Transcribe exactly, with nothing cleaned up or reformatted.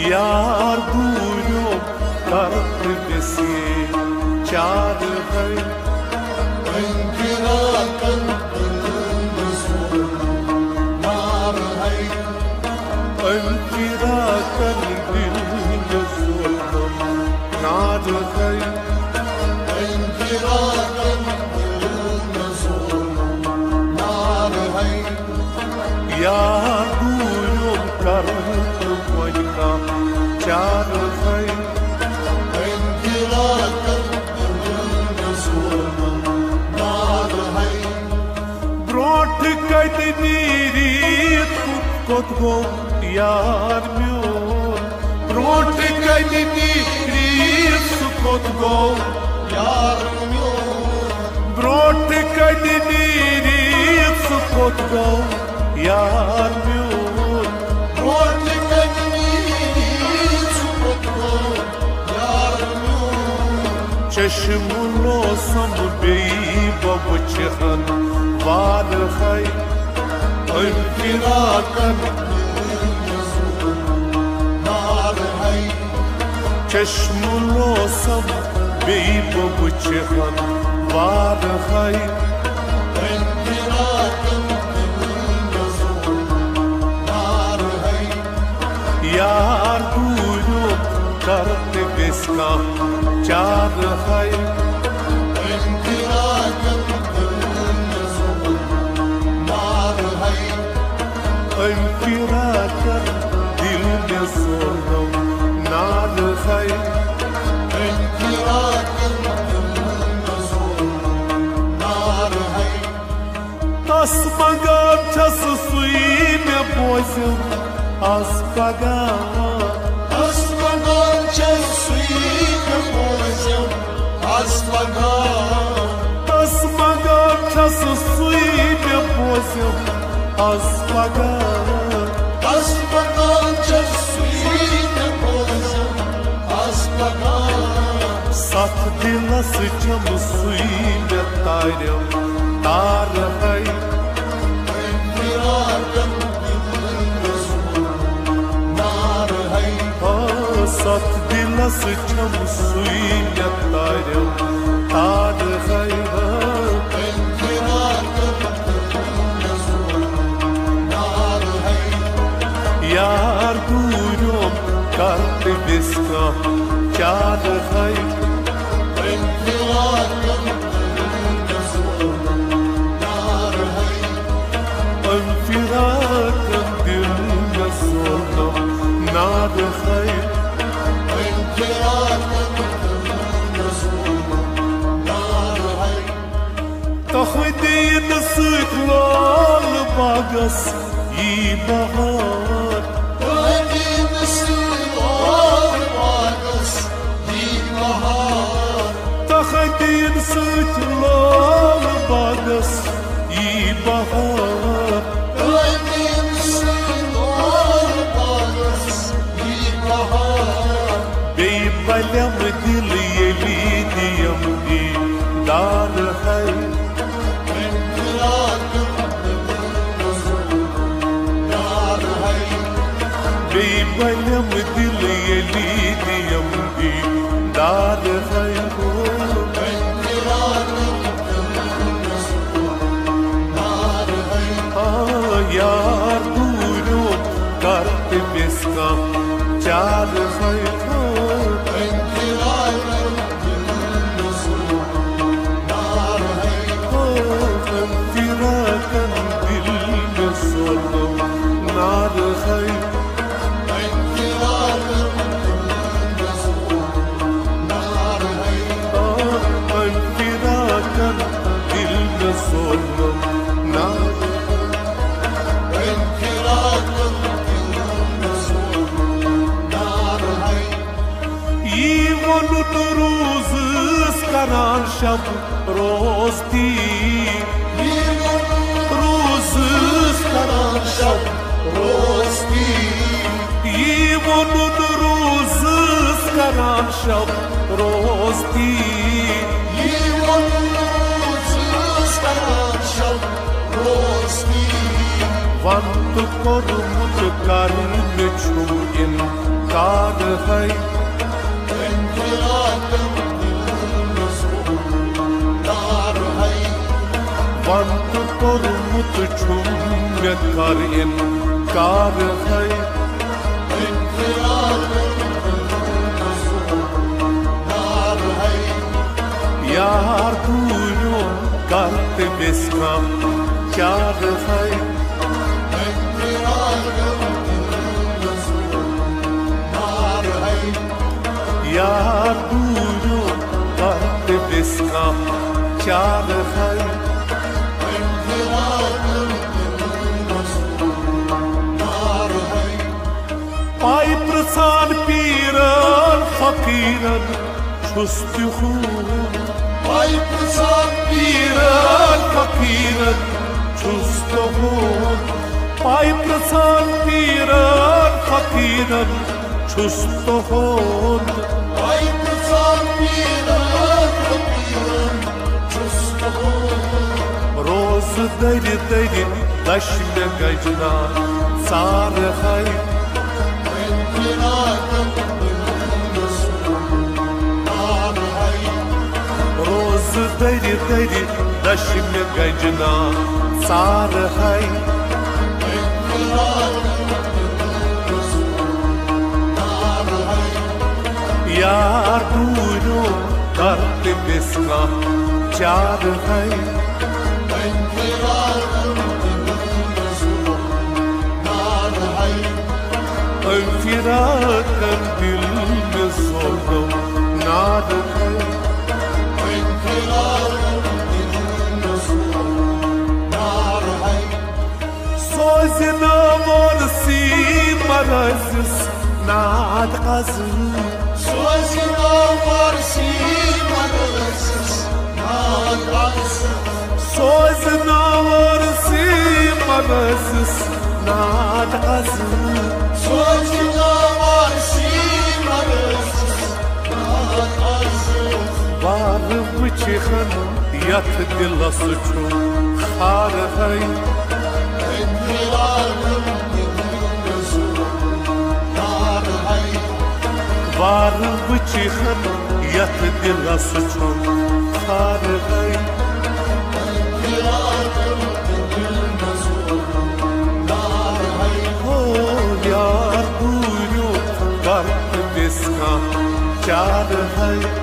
یار دوٗریوم کر تہٕ ویسے چارٕ ہے۔ أمۍ فراقن دِلہِ سوزُن نار ہے۔ أمۍ فراقن دِلہِ سوزُن نار ہے۔ أمۍ فراقن دِلہِ سوزُن نار ہے۔ یار دوٗریوم کر تہٕ وۄنۍ کانٛہہ چارٕ ہے۔ أمۍ فراقن دِلہِ سوزُن نار ہے۔ برونٛٹھ کتہِ نیٖرِتھ کوٚت گوٚو یار میون؟ برونٛٹھ کتہِ نیٖرِتھ سُہ کوٚت گوٚو یار میون؟ برونٛٹھ کتہِ نیٖرِتھ سُہ کوٚت گوٚو یار میون؟ برونٛٹھ کتہِ نیٖرِتھ سُہ کوٚت گوٚو یار میون؟ چشم لوسم بیٚیہِ بہٕ وٕچھِ ہن وارٕ ہے۔ أمۍ فراقن نار ہے۔ چشم لوسم بیٚیہِ بہٕ وٕچھِ ہن وارٕ ہے۔ أمۍ فراقن نار ہے۔ یار دوٗریوم کر تہٕ ویسے کانٛہہ چارٕ ہے۔ أمۍ فراقن دِلہِ سوزُن نار ہے۔ أمۍ فراقن دِلہِ سوزُن نار ہے۔ أمۍ فراقن دِلہِ سوزُن نار ہے۔ تس منٛگان چھس سُے مےٚ بوزم از پگاہ۔ تس منٛگان چھس سُے مےٚ بوزم از پگاہ۔ تس منٛگان چھس سُے مےٚ بوزم از پگاہ۔ تس منٛگان چھس سُے مےٚ بوزم از پگاہ۔ ستھ دِلس چھم سُے مےٚ تارم تار ہے۔ أمۍ فراقن دِلہِ سوزُن نار ہے۔ آ، ستھ دِلس چھم سُے مےٚ تارم تار ہے۔ أمۍ فراقن دِلہِ سوزُن نار ہے۔ یار دوٗریوم کر تہٕ ویسے کانٛہہ چارٕ ہے۔ أمۍ فراقن دِلہِ سوزُن نار ہے۔ أمۍ فراقن دِلہِ سوزُن نار ہے۔ أمۍ فراقن دِلہِ سوزُن نار ہے۔ تۄہہِ دِنہٕ سۭتۍ لول باغس یی بہار۔ تۄہہِ دِنہٕ سۭتۍ لول باغس یی بہار۔ تۄہہِ دِنہٕ سۭتۍ لول باغس یی بہار۔ تۄہہِ دِنہٕ سۭتۍ لول باغس یی بہار۔ بیٚیہِ بلیم دِل ییٚلہِ دِیم دیٖدار ہے۔ بیٚیہِ بلیم دِل ییٚلہِ دِیم دیٖدار ہے۔ آ، یار دوٗریوم کر تہٕ ویسے کانٛہہ چارٕ ہے۔ فراقن دِلہِ سوزُن نار ہے۔ فراقن دِلہِ سوزُن نار۔ یی ووٚنُن روٗزٕس کران شب روز تی۔ یی ووٚنُن روٗزٕس کران شب روز تی۔ یی ووٚنُن روٗزٕس کران شب روز تی۔ یی ووٚنُن روٗزٕس کران شب روز تی۔ وَن تہٕ کوٚرمُت کر مےٚ چھُم اِنکار۔ ہے۔ وَن تہٕ کوٚرمُت چھُم مےٚ کر اِنکار ہے۔ یار دوٗریو کر تہٕ بیٚیہِ کانٛہہ چار ہے۔ یار دوٗریو کر تہٕ بیٚیہِ کانٛہہ چار ہے۔ پاے پرٛژھان پیٖرن فقیٖرن چھُس تِہُنٛد۔ پاے پرٛژھان پیٖرن فقیٖرن چھُس تِہُنٛد۔ پاے پرٛژھان پیٖرن فقیٖرن چھُس تِہُنٛد۔ پاے پرٛژھان پیٖرن فقیٖرن چھُس تِہُنٛد۔ روزٕ دٔرِ دٔرِ دَچھِ مےٚ گنجنا ژار ہے۔ روزٕ دٔرِ دٔرِ دَچھِ مےٚ گنجنا ژار ہے۔ یار دوٗریو کر تہٕ بیٚیہِ کانٛہہ چار ہے۔ أمۍ فراقن دِل مےٚ زولو نار ہے۔ سوزِ ناوار سی مرضس ناد از۔ سوزِ ناوار سی مرضس ناد از۔ سوزِ ناوار سی مرضس ناد از۔ سوزِ ناوار سی مرضس ناد از۔ وارٕ وٕچھِ ہن یتھ دلس چھُ خار ہے۔ وارٕ وٕچھِ ہن یتھ دلس چھُ خار ہے۔ ہو یار دوٗریو کر تہٕ بیٚیہِ کانٛہہ چار ہے۔